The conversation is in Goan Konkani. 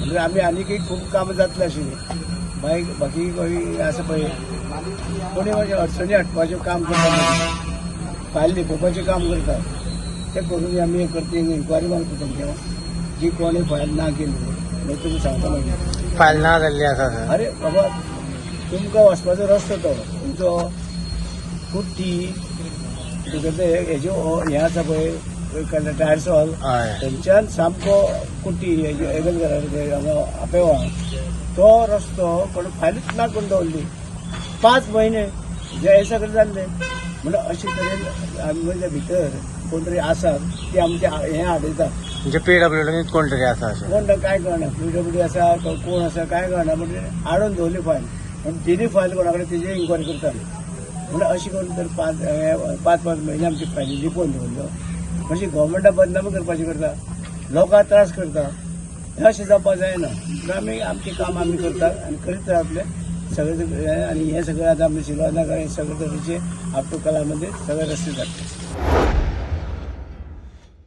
म्हणजे आमी आनीकय खूब कामां जातलीं आशिल्लीं. बाकी बाकी खंय आसा पळय कोणी मातशें अडचणी हाडपाच्यो काम करता, फायल लिपोवपाचें काम करता. तें करून आमी हें करता, इन्क्वायरी मागता तेंच्या जी कोणी फायल ना केली मागीर तुमी सांगता मागीर. फायल ना जाल्ली आसा सर. अरे बाबा, तुमकां वचपाचो रस्तो तो तुमचो कुट्टी तुमचे हेज्यो हें आसा पळय टायर्स हॉल, हय. थंयच्यान सामको कुट्टी हेगल घरा कडेन हांगा आपेवा तो रस्तो कोण फायलूच ना करून दवरली 5 म्हयने जे हे सगळें जाल्लें. म्हणून अशे तरेन आमच्या भितर कोण तरी आसा ती आमचे हें हाडयता. म्हणजे पीडब्ल्यूडी कोण तरी आसा अशें? कोण काय कळना, पीडब्ल्यूडी आसा कोण आसा काय कळना, म्हणजे हाडून दवरली फायल. पण दिली फायल कोणा कडेन तेजी इन्क्वायरी करता. म्हणून अशी करून तर पांच पांच पांच म्हयने आमची फायली लिपोवन दवरल्यो. म्हणजे गव्हर्मेंटा बदनामी करपाची करता, लोकांक त्रास करता. हें अशें जावपाक जायना. म्हणून आमी आमचें काम आमी करतात आनी करीत रावतले सगळे. आनी हें सगळें आतां आमी शिलोना सगळे तरेचे आपटू कलामध्ये सगळे रस्ते जातले.